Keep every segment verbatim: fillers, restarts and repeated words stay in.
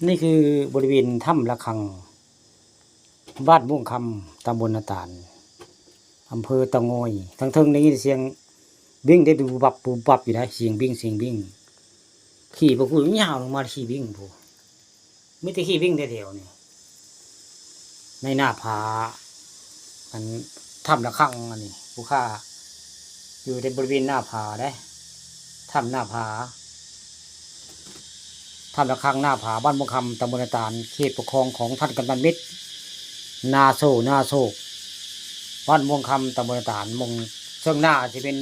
นี่คือบริเวณถ้ำระฆัง บ้านม่วงคำ ตำบลนาตาล อำเภอเต่างอย ทางเทิงได้ยินเสียงบิ่งได้บูบับบูบับอยู่นะ เสียงบิ่ง เสียงบิ่ง ขี้บ่ฮู้ยาวลงมา ขี้บิ่งพู้น มีแต่ขี้บิ่งแถวๆนี่ ในหน้าผา อันถ้ำระฆังอันนี้ ผู้ข้า อยู่ในบริเวณหน้าผาเด้ ถ้ำหน้าผา ถ้ำระฆังหน้าผา บ้านม่วงคำ ตำบลนาตาล เขตปกครองของท่านกำนันมิตร นาโซ นาโซก บ้านม่วงคำ ตำบลนาตาล หม่องเชิงหน้าสิเป็น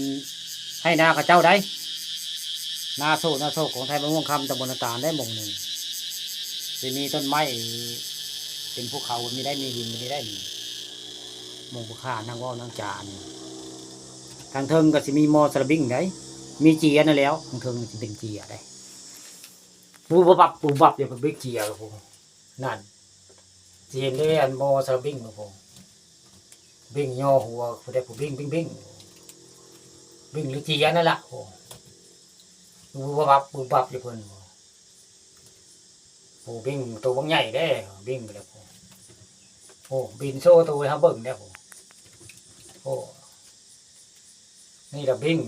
ไฮ่นาเขาเจ้าได้ นาโซ นาโซก ของไทย บ้านม่วงคำ ตำบลนาตาลได้หม่องหนึ่ง สิมีต้นไม้ เป็นภูเขาแบบนี้ได้ มีหินแบบนี้ได้นี่ หม่องผู้ข้านั่งเว้านั่งจานี่ ทางเทิงก็สิมีมอสระบิ่งได้ มีเจียนั่นแหล้ว ทางเทิงสิเป็นเจียได้ ปูบับปูบับ อย่าไปบิ่งเจียกับผม นั่น สิเห็นได้อันมอสระบิ่งกับผม บิ่งย่อหัว ผู้ใดผู้บิ่งบิ่งบิ่ง บิ่งหรือเจียนั่นล่ะ โอ้ ปูบับปูบับอยู่เพิ่น โอ้ บิ่งตัวบักใหญ่เด้ บิ่งไปแล้ว โอ้ บินโซ่ตัวให้เฮาเบิ่งแล้ว โอ้ นี่ละบิ่ง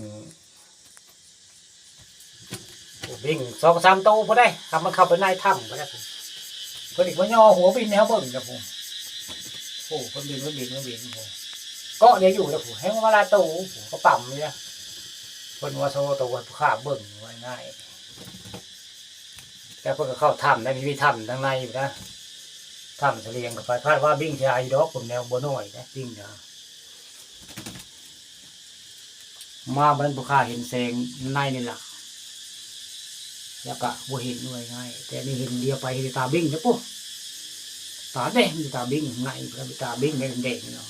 โอ้ บิ่งสองสามตัวพอได้ ถ้ามันเข้าไปในถ้ำพอได้ เพิ่นอีกว่าย่อหัวบินให้เฮาเบิ่งนะผม โอ้ เพิ่นบิน เพิ่นบิน เพิ่นบิน โอ้ เกาะเนี่ยอยู่นะผม แฮงว่าละโต ผมก็ปั๊มเลยนะ เพิ่นว่าโซ่ตัวผู้ข้าเบิ่งไว้ง่าย แล้วเพิ่นก็เข้าถ้ำได้ มี มีถ้ำทางในอยู่นะ ถ้ำเสลียงเข้าไป คาดว่าบิ่งสิหลายอยู่ดอก ผมแนวบ่น้อยนะ บิ่งนะ มาบัดนั้นผู้ข้าเห็นแสงในนี่ล่ะ แล้วก็บ่เห็นว่าง่าย แต่นี่เห็นเดียวไป เห็นตาบิ่งนะปุ๊ ตาแดงอยู่ ตาบิ่งไง แล้วตาบิ่งแดงๆเนาะ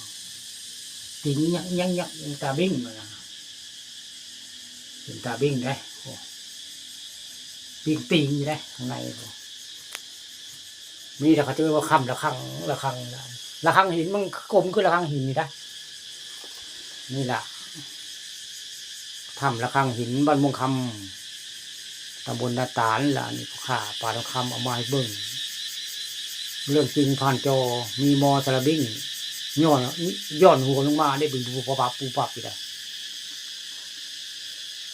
ติงยักยักยักตาบิ่งนะ เป็นตาบิ่งได้ โอ้ บิ่งติงอยู่ได้ ข้างใน โอ้ นี่แหละเขาจะเรียกว่าถ้ำระฆัง ระฆังนะ ระฆังหิน มันกลมคือระฆังหินนี่นะ นี่ล่ะ ถ้ำระฆังหิน บ้านม่วงคำ ตำบลนาตาลล่ะ นี่ผู้ข้าปาดทองคำเอามาให้เบิ่ง เรื่องจริงผ่านจอ มีมอสระบิ่ง ย่อน ย่อนหัวลงมาได้ เป็นปูปับปูปับอยู่ได้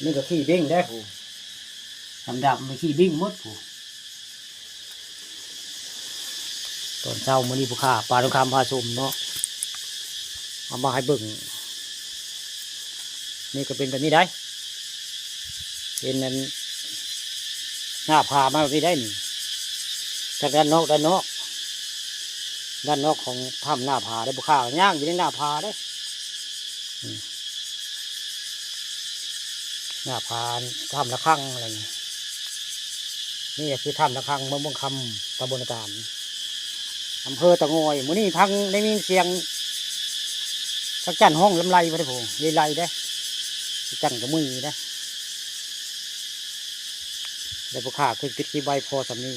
นี่ก็ขี้บิ่งได้ผู้ ดำๆ มันขี้บิ่งหมดผู้ ตอนเช้ามื้อนี้ผู้ข้าปาดทองคำพาชมเนาะ เอามาให้เบิ่ง นี่ก็เป็นแบบนี้ได้ เป็นนั้น หน้าผามาแบบนี้ได้นี่ จากด้านนอก ด้านนอก ด้านนอกของถ้ำหน้าผาได้ ผู้ข้าย่างอยู่ในหน้าผาได้ อืม หน้าผาถ้ำระฆังอะไรนี่ นี่ก็คือถ้ำระฆัง เมืองม่วงคำ ตำบลนาตาล อำเภอเต่างอย มื้อนี้พังได้ยินเสียงจักจั่นฮ้องลำไรบ่ได้ผม ลีไรได้ จักจั่นก็มีได้ แล้วผู้ข้าคือปิดคลิปไว้พอส่ำนี้